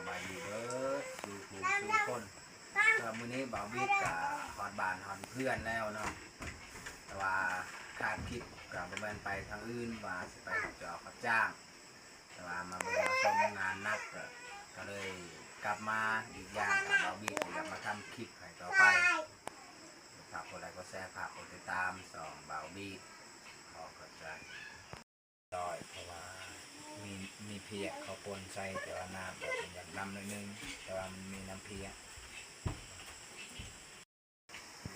ສະບາຍດີເບີດສູ່ຜູ້ສູ່ຄົນ. ກໍມື້ນີ້ບ່າວບິດກໍຮອດບ້ານຮອດເຮືອນແລ້ວເນາະ, ແຕ່ວ່າຂາດຄລິບກໍບໍ່ແມ່ນໄປທາງອື່ນ ວ່າຊິໄປຮັບຈອກຮັບຈ້າງ, ແຕ່ວ່າມາເບິ່ງມາຊົມງານໜັກ ກໍ ກໍເລີຍກັບມາ. ອີກຢ່າງກໍບ່າວບິດກໍຢາກມາທຳຄລິບໃຫ້ຕໍ່ໄປ. ຝາກກົດໄລກົດແຊ ຝາກກົດຕິດຕາມຊ່ອງບ່າວບິດ. ຂໍຂອບໃຈ. ດອຍ ເພາະວ່າມີ ມີເພຍເຂົ້າປົນໃສ່, ແຕ່ວ່ານ້ຳແບບມັນຢາກນຳໜ້ອຍໜຶ່ງ, ແຕ່ວ່າມັນມີນ້ຳເພຍ. ນີ້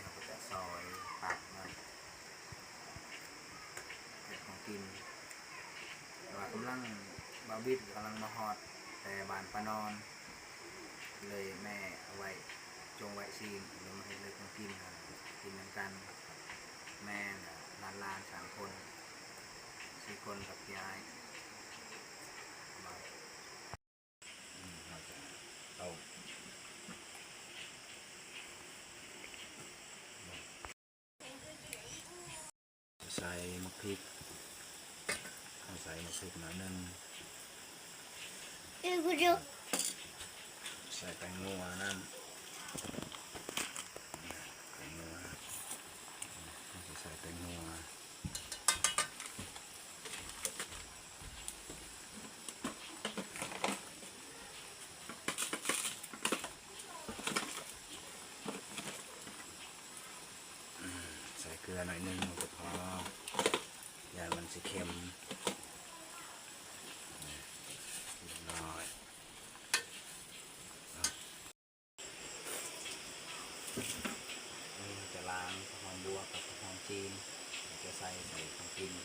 ເຮົາກໍຈະຊອຍຜັກເນາະ, ເຮັດຂອງກິນ. ແຕ່ວ່າກຳລັງ ບ່າວບິດກຳລັງມາຮອດແຕ່ບ້ານປານອນ. ເລີຍແມ່ເອົາໄວ້ ຈົ່ງໄວ້ຊີ້ນ ເລີຍມາເຮັດເລີຍຂອງກິນ ກິນນຳກັນ. ແມ່ ຫຼານໆ ສາມຄົນ ສີ່ຄົນກັບພີ່ອ້າຍ. ອືມ ເຮົາຈະເອົາ ໃສ່ໝາກພິກ, ເຮົາໃສ່ໝາກພິກໜ້ອຍໜຶ່ງ, ໃສ່ແປ້ງນົວນຳ, ແປ້ງນົວ, ເຮົາຊິໃສ່ແປ້ງນົວ. ໃສ່ເກືອໜ້ອຍໜຶ່ງກໍພໍ, ຢ້ານມັນຊິເຄັມ. ລຽບຮ້ອຍ. ເຮົາຈະລ້າງຜັກຫອມບົວກັບຜັກຫອມຈີນ, ເຮົາຈະໃສ່ ໃສ່ຂອງກິນ. ລ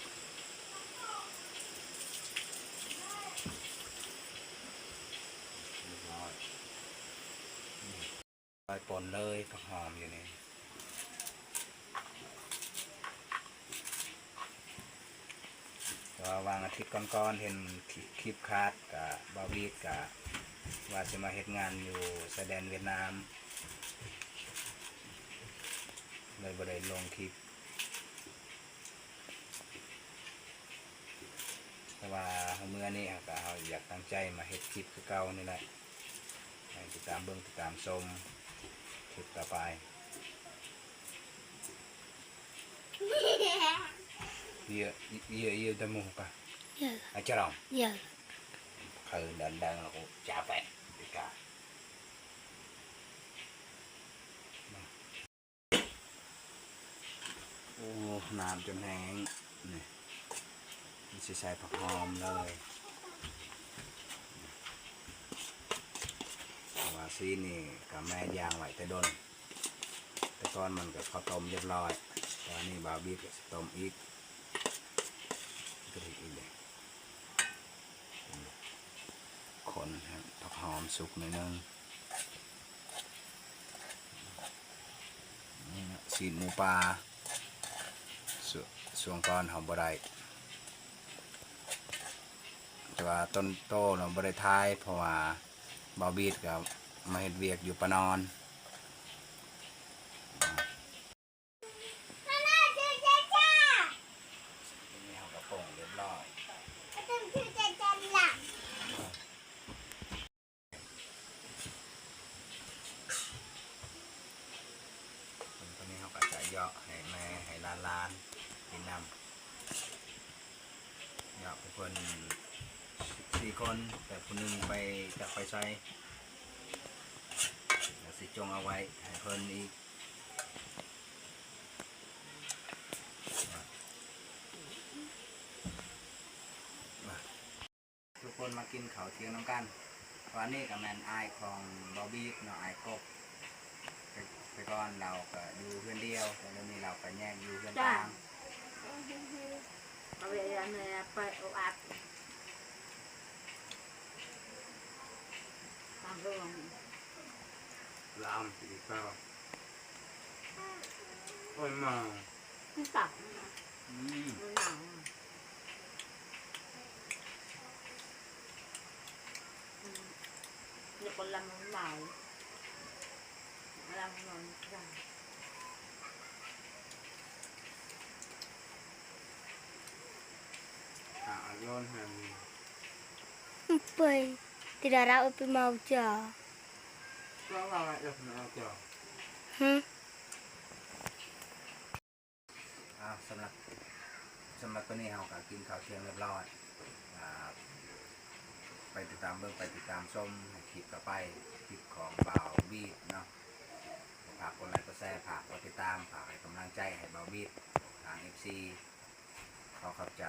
ຽບຮ້ອຍ. ລອຍປົນເລີຍ ຜັກຫອມຢູ່ນີ້. ແຕ່ວ່າຫວ່າງອາທິດກ່ອນໆ ເຫັນຄລິບຂາດ ກະບ່າວບີດກະວ່າຊິມາເຮັດງານຢູ່ຊາຍແດນຫວຽດນາມ ເລີຍບໍ່ໄດ້ລົງຄລິບ. ແຕ່ວ່າເຮົາເມືອນີ້ ເຮົາກະ ເຮົາຢາກຕັ້ງໃຈມາເຮັດຄລິບຄືເກົ່ານີ້ແຫຼະ. ໃຫ້ຕິດຕາມເບິ່ງ ຕິດຕາມຊົມຄລິບຕໍ່ໄປ. Iya, iya, iya, dah mau kah? Iya. Acara. Iya. Kalau dandang aku capek. Ika. ໂອ້ ນ້ຳຈົນແຫ້ງນີ້ ມັນຊິໃສ່ຜັກຫອມເລີຍ. ເພາະວ່າຊີ້ນນີ້ກະແມ່ຍ່າງໄວ້ແຕ່ດົນ, ແຕ່ກ່ອນມັນກະເຂົ້າຕົ້ມຮຽບຮ້ອຍ, ແຕ່ວ່ານີ້ບ່າວບີດກະຊິຕົ້ມອີກ ກະເຮັດອີກເດ້. ຄົນໃຫ້ຜັກຫອມສຸກໜ້ອຍໜຶ່ງ. ຊີ້ນໝູປ່າ ຊ່ວງ ຊ່ວງກ່ອນເຮົາບໍ່ໄດ້ ແຕ່ວ່າຕົນໂຕເຮົາບໍ່ໄດ້ຖ່າຍ ເພາະວ່າບ່າວບີດກະມາເຮັດວຽກຢູ່ປະນອນ. ນີ້ເຮົາກະປົງຮຽບຮ້ອຍ. ຕົວນີ້ເຮົາກະຈະເຍາະໃຫ້ແມ່ໃຫ້ຫຼານໆກິນນຳ. ເຍາະເພິ່ນສີ່ຄົນ ແຕ່ຜູ້ໜຶ່ງໄປ ຈັກໄປໃສ ແລ້ວຊິຈົ່ງເອົາໄວ້ໃຫ້ເພິ່ນອີກ. ທຸກຄົນມາກິນເຂົ້າທ່ຽງນຳກັນ. ຕອນນີ້ກະແມ່ນອ້າຍຂອງບ່າວບີດເນາະ ອ້າຍກົບ. ແຕ່ ແຕ່ກ່ອນລາວກະຢູ່ເຮືອນດຽວ ແຕ່ດຽວນີ້ລາວກະແຍກຢູ່ເຮືອນຕ່າງ. ເອົາໄວ້ແລ້ວແມ່ໄປເອົາອັດ ຕາມເລື່ອງ ລາມອີກແລ້ວ. ໂອ້ຍ ມາ ມັນຕັບ ອືມ ມັນໜາວ. ອືມ ແລ້ວກໍລຳມັນໜາວ ລຳມັນໜາວ. ຖ້າອາໂລນຫັ້ນ ໄປ Tidak tahu pi mau ja. ກໍວ່າວ່າເອີ ເອົາເຈົ້າ ຫຶ ອ່າ ສຳລັບ ສຳລັບຕອນນີ້ເຮົາກໍກິນເຂົ້າທ່ຽງຮຽບຮ້ອຍ ອ່າ ໄປຕິດຕາມເບິ່ງ ໄປຕິດຕາມຊົມໃນຄລິບຕໍ່ໄປ ຄລິບຂອງບ່າວວີດເນາະ. ຝາກກົດໄລກ໌ ກົດແຊ ຝາກກົດຕິດຕາມ ຝາກໃຫ້ກຳລັງໃຈໃຫ້ບ່າວວີດ ທາງ ເອັຟຊີ ຂໍຂອບໃຈ.